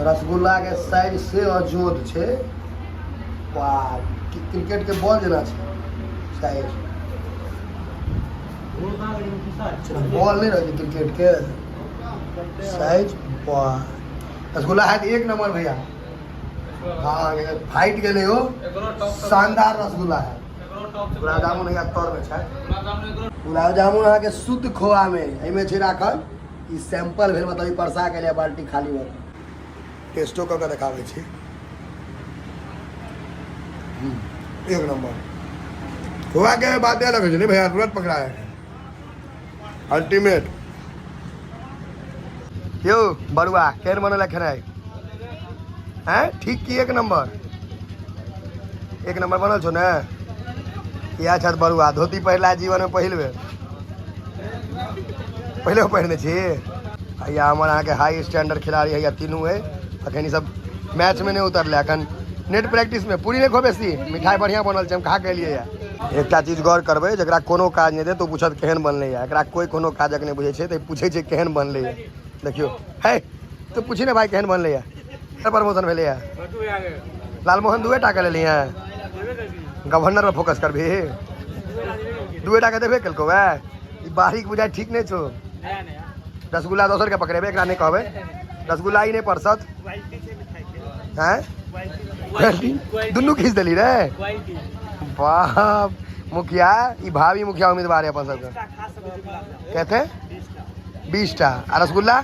रसगुल्ला के साइज से अजोध छै। वाह, क्रिकेट के बॉल जेना छै साइज। बॉल नहीं रहै क्रिकेट के साइज। वाह, रसगुल्ला है एक नंबर भैया। हाँ, फाइट गेलै हो, शानदार रसगुल्ला है। गुलाब जामुन हैया तर में छै। गुलाब जामुन अहाँके शुद्ध खोआ में एहिमे छै राखल। ई सैंपल भेल, मतलब ई परसा के लिए बाल्टी खाली भऽ टेस्टो कऽ के देखाबै छी। एक नंबर खोआ के बाते अलग होइ छै ने भैया, तुरंत पकड़ा है, अल्टीमेट। यौ बरुआ, केहन बनल है खेनाइ? हैं, ठीक की? एक नंबर, एक नंबर बनल छौ ने? इएह छथि बरुआ, धोती पहिरला जीवनमे पहिल बेर। पहिले पहिरने छी। हैया हमर अहाँके हाई स्टैंडर्ड खिलाड़ी हैया तीनू है। अखन ई सब मैचमे नहि उतरलै, अखन नेट प्रैक्टिसमे। पूरी नहि खो बेसी, मिठाइ बढ़िआँ बनल छै, हम खा के एलियै। एकटा चीज गौर करबै, जकरा कोनो काज नहि देत ओ पूछत केहन बनलै। एकरा कोइ कोनो काजक नहि बुझै छै तऽ पूछै छै केहन बनलै। देखियौ हे, तू पूछी ने भाई, केहन बनलै? प्रमोशन भेलैए। लालमोहन दुए टाका लेली हैं, गवर्नर पर फोकस करबी। दुए टाका देबे केलको। वएह ई बारीक बुझाइ ठीक नहि छौ। रसगुल्ला दोसर के पकड़ेबै, एकरा नहि कहबै। रसगुल्ला ई नहि परसत। हैं, दुनू खींच देली रे बाप। मुखिया ई भावी मुखिया उम्मीदवार है अपन सबके। कहते 20 टा आ रसगुल्ला।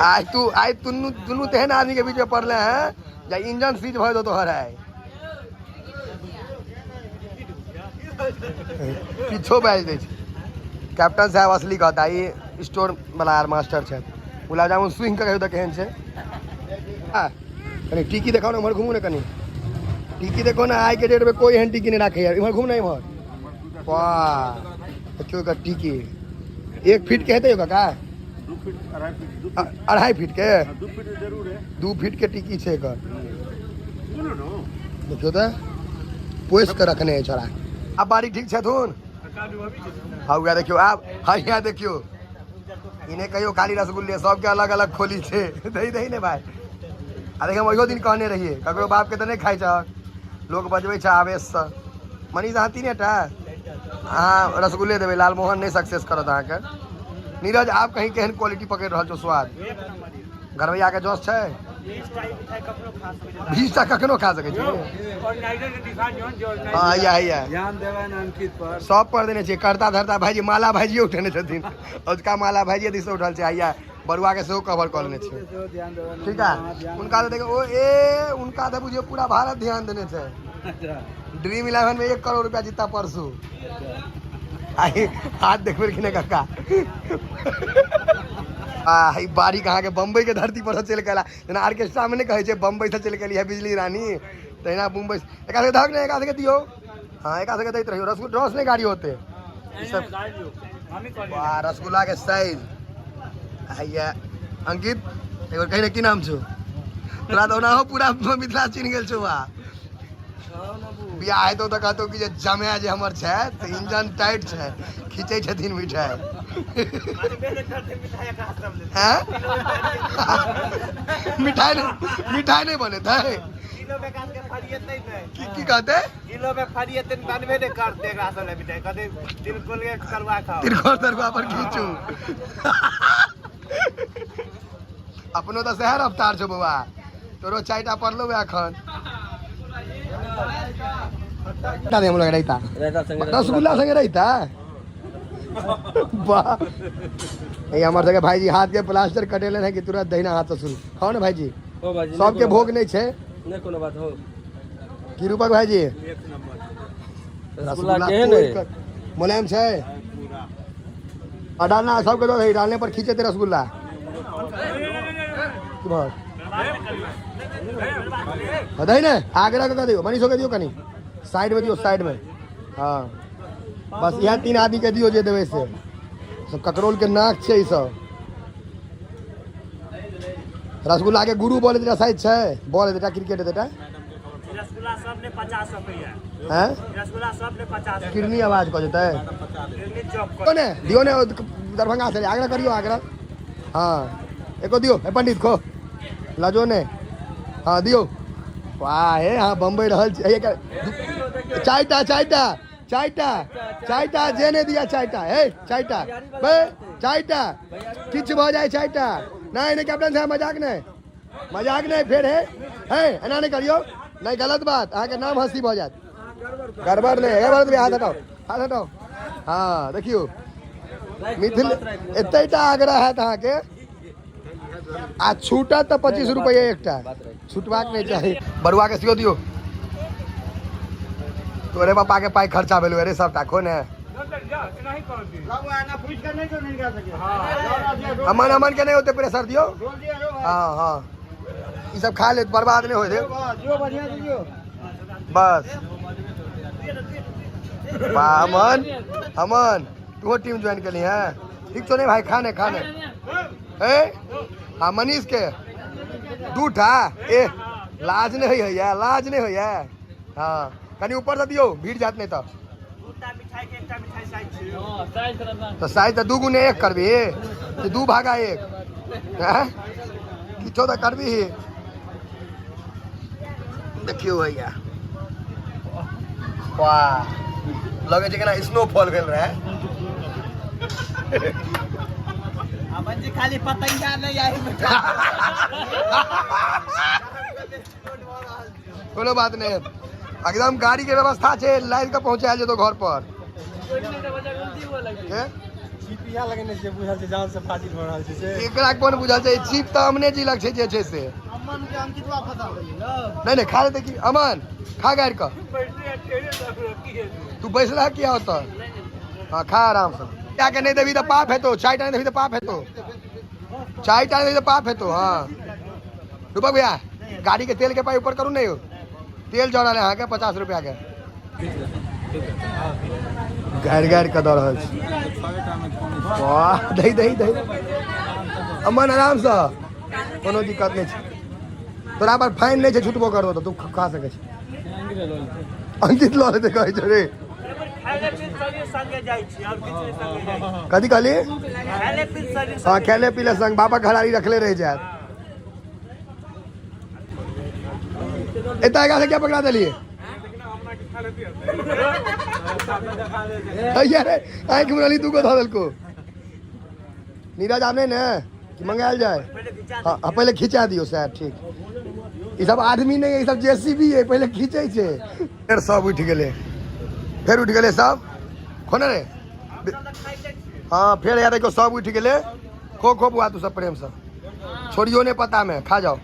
आइ तू आइ दुनू दुनू तेहन आदमी के बीच में पड़ले हैं जा इंजन सीज भऽ जेतौ तोहर। आइ किछो बाजि दै छै कैप्टन साहब। असली कहता ई स्टोर वाला आर मास्टर छथि। गुलाब जामुन सुनि कऽ कहियौ तऽ केहन छै। आ, कनि टिकी देखाउ ने। उम्हर घुमू ने, कनि टिकी देखो ने। आइ के डेट में कोई एहन टिकी नहि राखैया। इम्हर घूम ने, इम्हर। वाह, देखियौ एकर टिकी 1 फीट के हेतै काका? 2 फीट, 2.5 फीट, 2। 2.5 फीट के। 2 फीट जरूर है। 2 फीट के टिकी छै एकर। देखियौ तऽ पोसि कऽ रखने है छोड़ा। आब बारीक ठीक छथुन। हाँ, उएह देखियौ आब। हाँ, देखियौ, ई नहि कहियौ खाली रसगुल्ले, सबके अलग अलग खोली छै। दही दही ने भाई। आ देख, हम ओहियो दिन कहने रहियै, ककरो बापके तऽ नहि खाइ छहक, लोक बजबै छै आवेशसँ। मनीष, अहाँ तीने टा अहाँ रसगुल्ले देबै, लालमोहन नहि सक्सेस करत अहाँके। नीरज, आब कहीं केहन क्वालिटी पकड़ि रहल छौ स्वाद? घरवैया के जस छै। 20 टा कखनो खा सकै छी। हाँ, हैया हैया। ध्यान देबै अंकित पर। सब पर देने छियै। करता धरता भाईजी, माला भाईजी उठेने छथिन। अजुका माला भाईजी दिस उठल छै। हैया बरुआ के सेहो कवर कऽ लेने छै। सेहो ध्यान देबै। ठीक है, उनका तो देखो ओ ए उनका तो बुझियो पूरा भारत ध्यान देने छै। ड्रीम इलेवन में 1 करोड़ रुपया जीता परसू। आई हाथ देखबे कि नहीं काका? आ ई बारीक अहाँके बम्बई के धरती पर से चलि के एला। जेना ऑर्केस्ट्रा में नहि कहै छै, बम्बई से चलि के एली है बिजली रानी, तहिना मुंबई से। एकरा सबके धक ने, एकरा सबके दियौ। हाँ, एकरा सबके दैत रहियौ। रसगुल्ला रस नहि गाड़ी होते ई सब। वाह, रसगुल्ला के साइज। हैया अंकित, एक बेर कही ने, की नाम छौ तोरा? तऽ ओनाहो पूरा मिथिला चिन्ह गेल छौ। वाह, बियाह हेतौ तऽ कहतौ कि जे जमाय जे हमर छै से इंजन टाइट छै, खींचै छथिन मिठाइ। हैं, मिठाइ नहि, मिठाइ नहि बनेतै। की की कहते? किलो में फरियते बनबे नहि करते। एकरा सब लए मिठाइ कहते तिलकोर के तरुआ खाओ। तिलकोर तरुआ पर खींचू। अपनो तऽ सएह रफ्तार छौ बौआ। तोरो चारिटा पड़लौ एखन। हम लोग रायता, रसगुल्ला संगे रायता। वाह, ये हमर सबके भाईजी हाथ के प्लास्टर कटेले है कि तुरंत दहिना हाथ से शुरू। खाओ ने भाईजी। हो भाईजी। सबके भोग नहीं छै। नहीं, कोनो बात हो। की रूपक भाईजी? एक नंबर। रसगुल्ला केहन है? मुलायम छै आ डालना सबके दो। डालने पर खींचे थे रसगुल्ला। की भऽ दही ने आग्रह कऽ दियौ। मनीषो के दियौ, कनि साइड में दियौ, साइड में। हाँ, बस इएह तीन आदमी के दियौ जे देबै से सब। ककरोल के नाक छै ई सब। रसगुल्ला के गुरु बॉल एतटा साइज छै, बॉल एतटा, क्रिकेट एतटा। रसगुल्ला सब ने 50 रुपया। हैं? रसगुल्ला सब ने 50। किरनी आवाज कऽ जेतै। किरनी चौक। दियौ ने, दियौ ने। दरभंगा से आग्रह करियौ, आग्रह। हाँ, एको दियौ। ए पंडित, खो। लजो नहि। हँ दियौ। वाह हे, हँ बम्बई रहल छी। चारिटा चारिटा चारिटा चारिटा जे नहि दिया चारिटा। हे चारिटा बे चारिटा किछु भऽ जाय चारिटा। नहि नहि कैप्टन साहब, मजाक नहि, मजाक नहि फेर। हे हे एना नहि करियौ, नहि गलत बात, अहाँके नाम हँसी भऽ जायत। गड़बड़ नहि। हे भरत भैया, हाथ हटाओ, हाथ हटाओ। हँ देखियौ मिथिल एतेटा आग्रह हैत अहाँके, आ छूटत तऽ 25 रुपैआ एकटा, छूटबाक नहि चाही। बरुआ के सेहो दियौ। तोरे बापा के पाइ खर्चा भेलौ रे सबटा, खो ने। अमन अमन के नहीं होते प्रेशर दियो। हाँ हाँ ई सब खा ले, बर्बाद नहीं होए दे बस। वाह अमन, अमन तू टीम ज्वाइन कर ली है, ठीक छौ नहीं भाई? खाने खाने ए हाँ मनीष के दूटा। ए लाज नहीं होइया, लाज नहीं होइया। हाँ कनी ऊपर से दियौ, भीड़ जात नहीं तऽ। तऽ साइज तऽ 2 गुने 1 करबी, कि 2 भागा 1? हैं किछो तऽ करबी। देखियौ भैया, वाह लगै छै केना स्नोफॉल भेल रहै। अमन जी खाली पतंगा नहीं आई। कोनो बात नहीं, एकदम गाड़ी के व्यवस्था छै, लाद के पहुंचायल जेतो घर पर। के? चिपिया लगेने छै, बुझल छै जान से फाजिल भऽ रहल छै से। एकरा कोन बुझल छै? चीप तऽ अमने जी लग छै जे छै से। अमन के अंकितवा फंसा देली न। नहीं नहीं खा लेते की अमन, खा गाड़ि कऽ। तू बैसला किया ओतऽ? हाँ खा आराम से। चाय के नहीं देबी तऽ पाप हेतौ, चाय टा नहीं देबी तऽ पाप हेतौ, चाय टा नहीं देबी तऽ पाप हेतौ। हाँ रूपक भैया, गाड़ी के तेल के पाई ऊपर करू नहीं हो, तेल जड़ रहल है अहाँके 50 रुपया के। गाड़ि गाड़ि कऽ दऽ रहल छी। वाह दही दही दही। अमन आराम से, कोनो दिक्कत नहीं छै, तोरा पर फाइन नहीं छै, छुटबो करबो तऽ तू खा सकै छी। अंकित लऽ लेतै कहै छै रे। कथी कहली? हाँ खेले पीले संग, बाबा घरारी रखले रह जायत। एतऽ एकरा से क्या पकड़ा देलिए? अरे आँखि में रहली दूगो धऽ देलको। नीरज आब नहीं ने कि मंगायल जाए? हाँ हाँ पहले खिंचा दियो सर। ठीक, ई सब आदमी नहीं है, ई सब जेसीबी है, पहले खींचे छै। फेर सब उठि गेलै, फेर उठि गेलै सब। खोने रे। हाँ फेर यार देखियौ सब उठि गेलै। खो खो बुआ तू सब प्रेम से, छोड़ियो नहीं पता में, खा जाओ।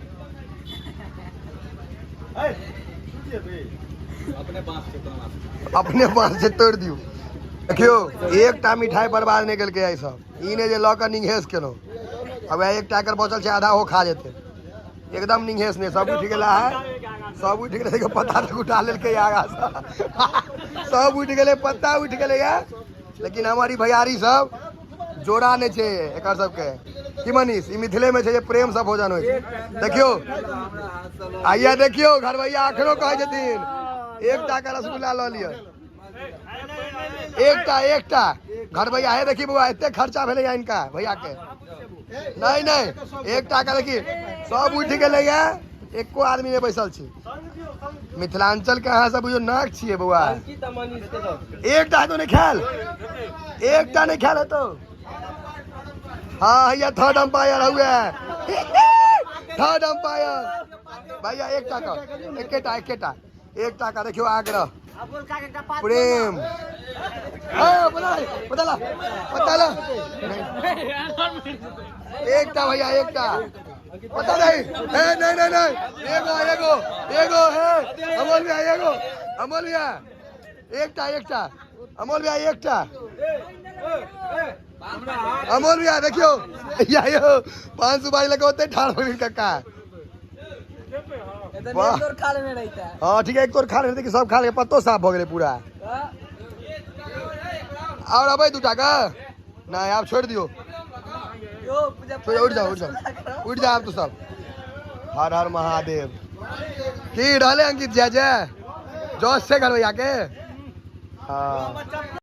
अपने बांस से तोड़ दियो। देखियो एकटा मिठाई बर्बाद नहीं केलकै आई सब, ई नहीं जे लऽ कऽ निंघेस केलहुँ। अब एकटा एकर बचल छै, आधा ओ खा जेतै। एकदम निंघेस नहीं, सब उठि गेला है, सब उठि गेलै। देखियौ पत्ता तक उठा लेलकै आगा से, सब उठि गेलै, पत्ता उठि गेलै या। लेकिन हमारी भैयारी सब जोड़ा नहीं छै एकर सबके। की मनीष, ई मिथिले में छै जे प्रेम से भोजन होइ छै। देखियौ आइया, देखियौ घरवैया अखनो कहै छथिन एकटा के रसगुल्ला लऽ लिअ, एकटा एकटा। घरवैया हे देखी बौआ, एते खर्चा भेलै या इनका भैया के। नहीं नहीं एकटा के देखी सब उठि गेलै या, एको आदमी नहीं बैसल छी। मिथिलांचल के अहाँ सब बुझियौ नाक छियै बौआ। एकटा हेतौ नहीं खायल, एकटा नहीं खायल हेतौ। हाँ हैया थर्ड अंपायर हुए, थर्ड अंपायर भैया। एकटा का, एकेटा एकेटा एकटा का देखियौ आग्रह प्रेम। हाँ बता बता एकटा भैया एकटा पता नहीं। ए नहीं नहीं नहीं एगो एगो एगो है अमोल भैया, एगो अमोल भैया एकटा एकटा अमोल भैया एकटा अमोल भैया। देखियो भैया यो 5 सुपारी लगे ओते ठाढ़ हो गेल कक्का। वाह हाँ ठीक है, एक तोर खा लेने कि सब खा ले, पत्तो साफ हो गेलै पूरा। और अबै दूटा के नहीं, आप छोड़ दियो, छोड़, उठ जाओ उठ जाओ उठ जाओ आप तो सब। हर हर महादेव। की रहले अंकित जय जय जोश से घर भैया के। हाँ।